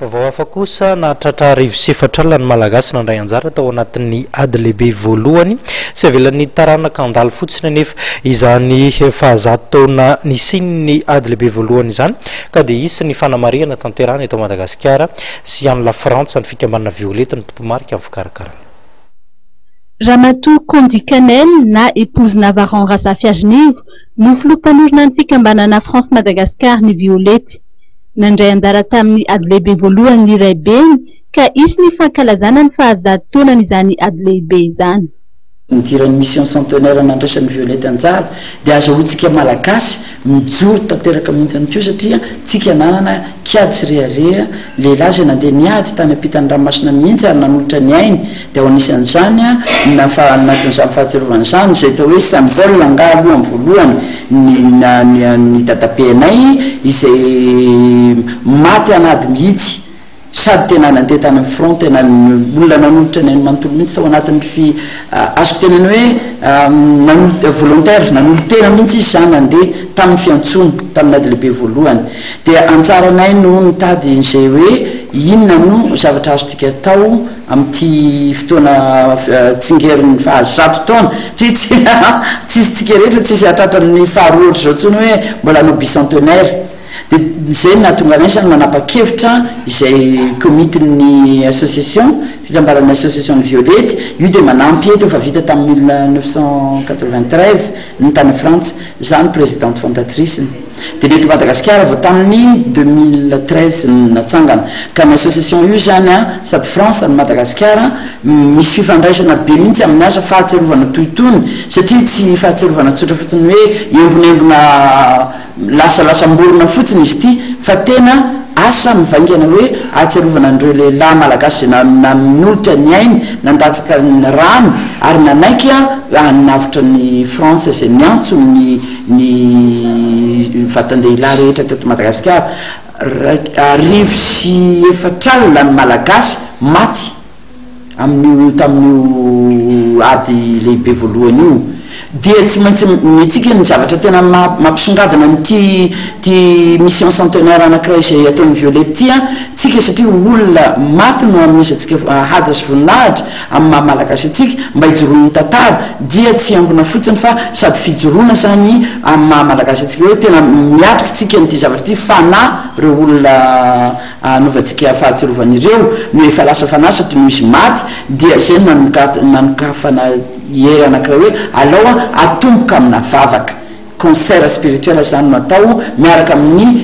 Vaovao hafa kosa, nahatratra 1400 ny Malagasy nandray anjara tao anatin'ny ady lehibe voalohany. Tsy avelan'ny taranaka handalo fotsiny anefa izany fahazato taona nisian'ny ady lehibe voalohany izany ka dia hisy ny fanamarihana tanterahina eto Madagasikara sy any Lafrantsa ny fikambanana Violette no tompomarika amin'ny fikarakarana. Ramatoa Kondi Canel na Épouse Navaron Razafiarinivo no filoha mpanorina ny fikambanana France Madagascar ny Violette. Nandray anjara tamin'ny ady lehibe voalohany ny raibeny ka hisy ny fankalazana ny fahazato taonan'izany ady lehibe izany. Nidiran'ny mission centenaire nandraisan'ny Violette anjara dia azahoantsika Malagasy mijoro tanteraka mihitsy ihany koa satria tsika nanana kiady sy rehareha lehilahy izay nandeha niady tany ampitan'ny ranomasina mihitsy ary nanolotra ny ainy dia ao anisan'izany na fa anatin'izany fahatsiarovana izany izay atao hoe symbole angaha aloha amin'ny voalohany ny ny ny dadabenay izay maty an'ady mihitsy sady tena nandeha tany amin'ny front tena olona nanolotra ny ainy manontolo mihitsy tao anatin'ny fi azoko tenena hoe nanolo volontaire nanolo-tena mihitsy izy izany nandeha tamin'ny fiantsoana tamin'ny ady lehibe voalohany dia anjaranay no nitady izay hoe inona no zavatra azontsika atao amin'ity fotoana tsingerin'ny fahazato taona satria tsy tsisy tsika rehetra tsisy hahatratra ny faharoa ohatr'izao intsony hoe mbola hanao bicentenaire dia izay no nahatonga anay izany nanapa-kevitra izay komitin'ny association fitambaran'ny association ny Violette io dia manampy eto efa vita tamin'ny 1993 ny tany Frantsa za no présidente fondatrice-ny Dia ny eto Madagasikara vao tamin'ny 2013 no natsangana. Ka ny association io izany an, sady France no Madagasikara, misy fifandraisana be mihitsy amin'ny asa fahatsiarovana toy itony, satria tsy fahatsiarovana tsotra fotsiny hoe embonembona lasalasam-borona fotsiny izy ity, fa tena asa mivaingana hoe ahatsiarovana an'ireo lehilahy malagasy izay nanolotra ny ainy, nandatsaka ny rany ary nanaiky hanavotra ny France izay niantso ny ny vatan-dehilahy rehetra teto Madagasikara, 1400 ny Malagasy maty amin'io tamin'io ady lehibe voalohany io, dia tsy maintsy ny antsika ny zavatra tena mampisongadina an'ity ity mission centenaire anankiray izay ataon'ny Violette ity an, tsika satria olona maty no anomezantsika haja sy voninahitra, Amin'ny maha Malagasy antsika, mba hijoroan'ny tantara dia tsy hiangona fotsiny fa sady fijoroana izany amin'ny maha Malagasy antsika hoe tena miatrika isika an'ity zavatra ity fanahy ireo olona anaovantsika fahatsiarovana ireo no efa lasa fanahy satria noho izy maty dia izay no nanokafana hery anankiray hoe alao atomboka amina vavaka concert spirituel izany no atao miaraka amin'ny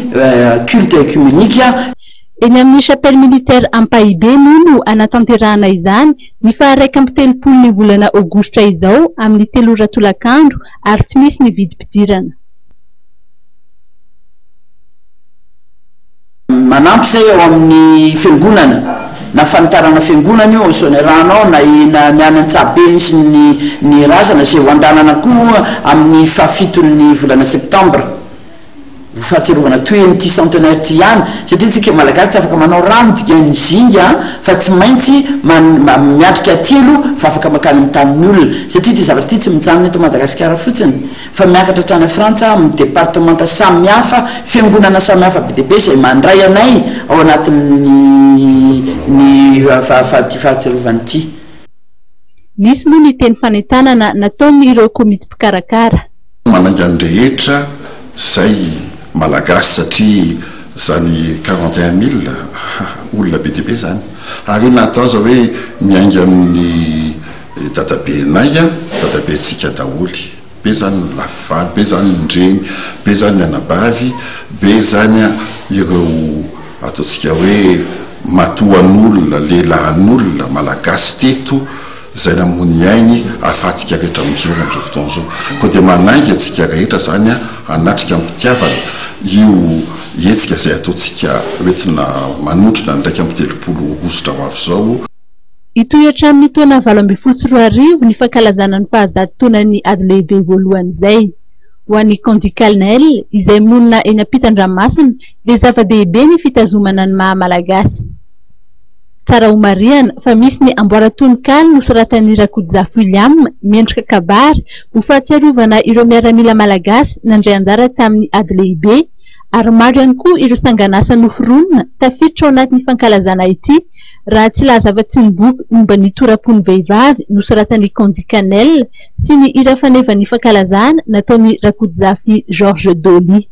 culte œcuménique. Eny amin'ny Chapelle Militaire Ampahibe moa no hanatanterahana izany ny faha-31 ny volana aogositra izao amin'ny telo ora tolakandro ary tsy misy ny vidim-pidirana. Manampy izay ao amin'ny fiangonana, na fanitarana fiangonana io, Soanierana ao, na na ny any Antsahabe misy ny ny razana izay ho andanana koa amin'ny fahafiton'ny volana septambra. Ho fahatsiarovana toy an'ity centenaire ity ihany, satria tsika Malagasy tsy afaka manao rano dikan'ny zinga fa tsy maintsy miatrika aty aloha fa afaka makany amin'ny tanin'ny olona, satria ity zavatra ity tsy mijanona eto Madagasikara fotsiny fa miakatra hatrany Frantsa amin'ny departemanta samihafa, fiangonana samihafa be dia be izay mandray anay ao anatin'ny ny ity fahatsiarovana ity. Nisy moa ny teny fanentanana nataon'ireo komity mpikarakara. Manainga ny rehetra zay Malagasy satria zany 41 mille olona be dia be zany ary na atao aza hoe miainga amin'ny dadabenay a, dadabentsika daholo, be zany ny lafy valo, be zany ny reny, be zany ny anabavy, be zany ireo ataontsika hoe matoan'olona, lehilahin'olona Malagasy teto izay namoy ny ainy ahafahantsika rehetra mijoro amin'izao fotoana izao. Koa dia manainga antsika rehetra izany hanatrika amim-pitiavana io hetsika izay ataontsika hoentina manotrona ny 31 aogositra ho avy izao. Hitohy hatramin'ny taona 2018 ny fankalazana ny fahazato taonan'ny ady lehibe voalohany izay. Ho an'i Candy Calnel, izay monina eny ampitan-dranomasina, dia zava-dehibe ny fitazomana ny maha Malagasy. Tsara homarihana fa misy ny amboara-tononkalo nosoratan'i Rakotozafy William miendrika kabary ho fahatsiarovana ireo miaramila malagasy nandray anjara tamin'ny ady lehibe Ary maro ihany koa ireo sangan'asa noforonina tafiditra ao anatin'ny fankalazana ity, raha tsy hilaza afa-tsy ny boky momba ny tora-pon'ny vehivavy nosoratan'i Candy Cannell sy ny hira fanevan'ny fankalazana nataon'i Rakotozafy Georges Dolly.